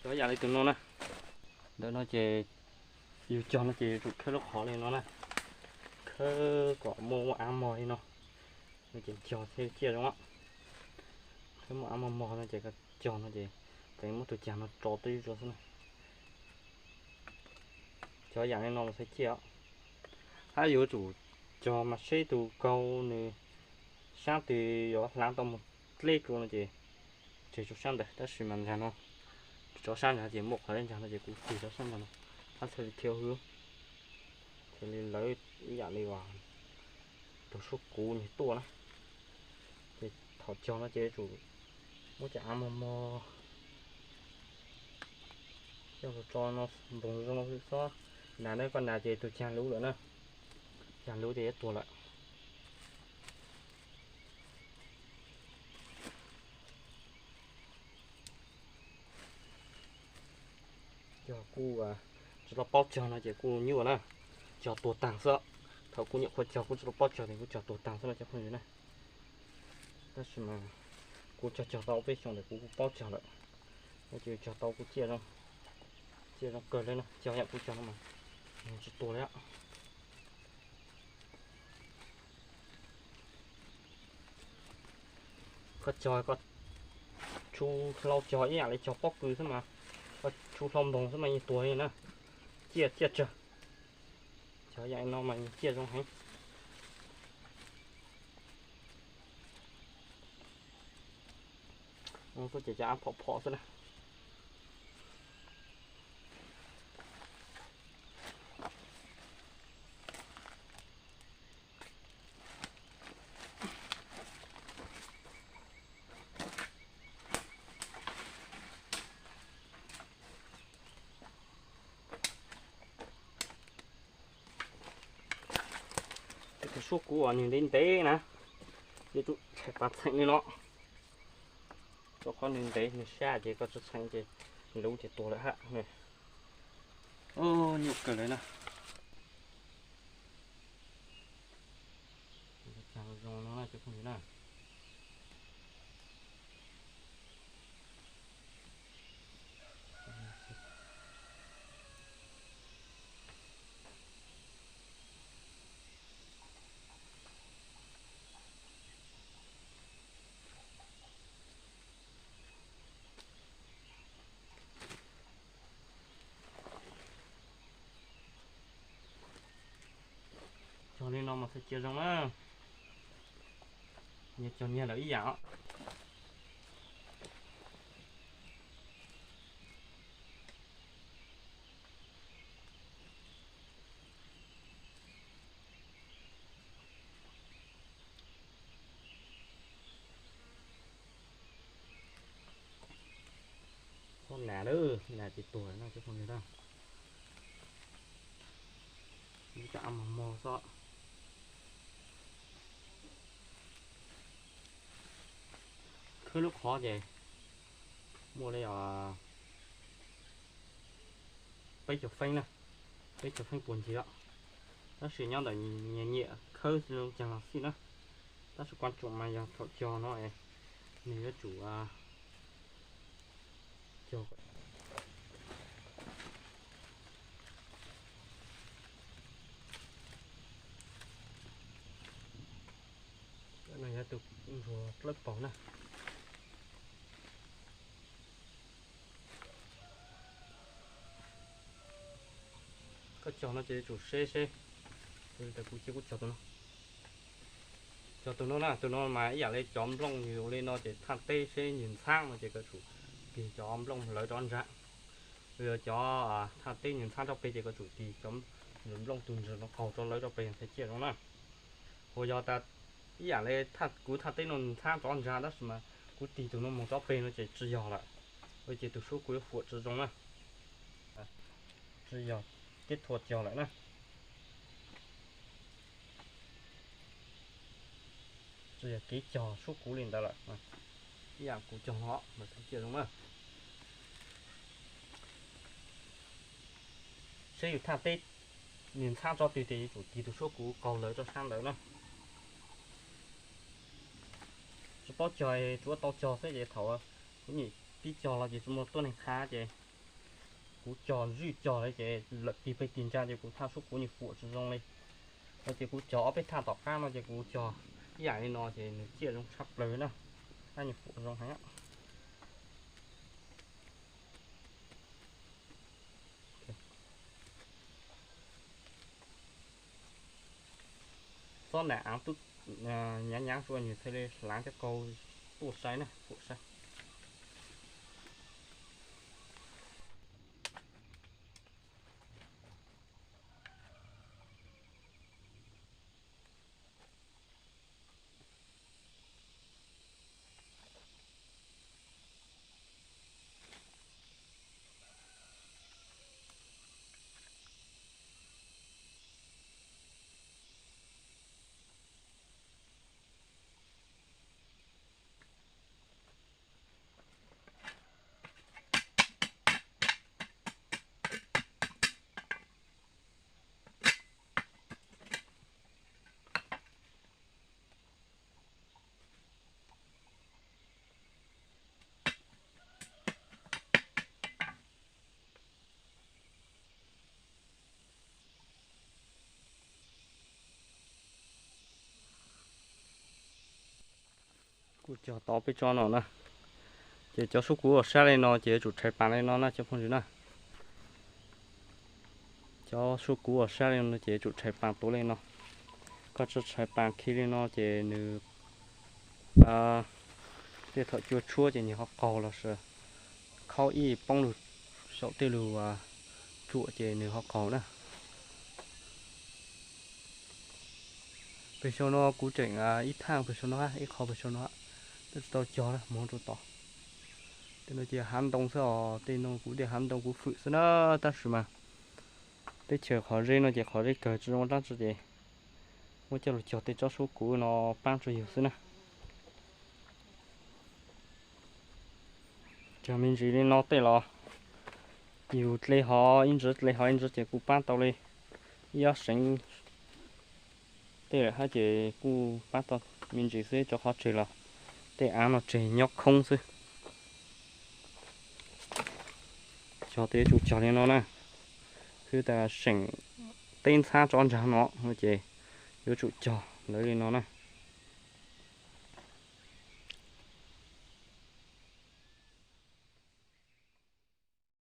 Cog yam li tus no na, ntawm no ces yus cog no ces yuav tsum khawb lub qhov li no na, khawb kom muaj av mog li no, no ces cog thiaj ciaj zoo. Khawb muaj av mog mog no ces cog no ces tseem muab tus cag no tso twb rau xwb na. Cog yam li no mas thiaj ciaj. Hab yuav tsum cog mas seb tus kaug nws sab twg yuav hlaav tau mus dleb dlua no ces tseg rau sab ntawd, tab sis mas ntag no tso sab ntag ces muaj qhov deb ntag no ces kuv tig rau sab ntag no, hab txhaj li thiab hwb, thiaj li lawv ib yam li uas tus suab kuv nws tuaj na. Ces thaum cog no ces yuav tsum muab cov av mog mog coj los tso no, npoos zoo no xwb, txhob nas na, koj nas ces tus cag luv lawm na, cag luv ces yuav tuag lawm. Cog kuj tsis tau paub cog no ces kuj nyuaj na, cog tuag taag xwb. Thaum kuv nyuam qhuav cog kuj tsis tau paub cog ces kuj cog tuag taag xwb no cov phooj ywg na. Tab sis mas kuv cog cog tau peb xyoos ntawm kuv kuj paub cog lawm, no ces cog tau kuj ciaj zoo, ciaj zoo kawg li na, cog yam kuv cog no mas tsis tuag li. Koj cog koj tshu hlau cog ib yam li cog pob kws xwb mas, koj tshu hlau npoos xwb mas yeej tuag li na, ciaj ciaj tsawg. Cog yam no mas yeej ciaj zoo heev. Ces cov av phom phom xwb na. Tus suab kuv uas nws ntev ntev na, yuav tsum txhais pas txheem li no, rau qhov nws ntev nws sab ces koj tsis txheem ces luv ces tuag lawm hab. Nyuaj kawg li na. Zoo no na cov phooj ywg na. Cog li no mas txhaj cia zoo na. Nyias cog nyias lawm ib yam. Txhob nas lawm, nas ces tuag no cov phooj ywg na. Ib cov av mos mos xwb. Khwb lub qhov ces muaj li os peb caug feeb na, peb caug feeb puag ncig os. Tab sis nyob ntawm nyias nyiam khawb zoo caag los xij na. Tab sis kuam tsoom mas yog thaum cog no es nws yuav tsum cog. No yog tus ntsuag dlawb paug na. Koj cog no ces yuav tsum seb seb. Kuv cia kuv cog tus no. Cog tus no na, tus no mas ib yam li cov nplooj nws li no ces thaj teb seb nws ntxhab no ces koj tsum tig cov nplooj lawv rov ntsa. Yog cov thaj teb nws ntxhab rov peg ces koj tsum tig cov nplooj tus ntsuag no qaug rau lawv rov peg thiaj ciaj zoo na. Ua yog tas ib yam li kuv thaj teb no ntxhab rov ntsa tab sis mas kuv tig tus no mus rov peg no ces tsis yog lawm. Ua ces tus suab kuv yuav fuam tsis zoo na. Tsis yog keb thua cog lawm na. Tsis yog kev cog suab kuv li ntawd lawm. Ib yam kuv cog no mas txhaj ciaj zoo na. Seb yus thaj teb nws ntxhab tsob twg ces yuav tsum tig tus suab kuv qaug lawv rau sab ntawd na. Tsis paub cog, tsuav tau cog xwb ces thaum kuv nyuam pib cog los ces tsis muaj tuab neeg qha ces Kuv cog zij cog li ces lawm tig peg tig ntsa ces kuv thaj suab kuv nyuam fuam tsis zoo li. No ces kuv cog ob peb thaj tom qab no ces kuv cog ib yam li no ces nws ciaj zoo tshaj plaws na. Thaj nyuam fuam zoo heev. Txob nam aav tub nyav nyav ua nws thiaj li hlaav cov kaug tuaj sai na, fuam sai. Kuv cog tau peb tsob no na, ces cov suab kuv uas sab li no ces yuav tsum rhais paas li no na cov phooj ywg na. Cov suab kuv uas sab li no ces yuav tsum rhais paas tuav li no. Koj tsis rhais paas khi li no ces nws tej thaum cua tshuab ces nws ho qaug los sis khaub ib poob lug saum tej lug tsuam ces nws ho qaug na. Pem saum no kuv tseem ib thaj pem saum no, ib qho pem saum no, twb tsis tau cog na, mus rau tod. Tej no ces hav ntoo xwb os, tej no kuv tej hav ntoo kuv fwm xwb na, tab sis mas teb chaws qhov zeb no ces qhov zeb kawg tsis zoo dlaab tsi ces muab coj lug cog tej tsob suab kuv no paab rua yug xwb na. Cog me ntsis li no tej los yug dle hov ib ntsis dle hov ib ntsis ces kuj paab tau li ib ob seev tej lawm hab ces kuj paab tau me ntsis xwb, cov qhov tseg los tej aav no tseg nyob khoob xwb. Cog tej yuav tsum cog li no na, xwb tas seem teb ntxhab tsob ntsaag no no ces yuav tsum cog lawv li no na.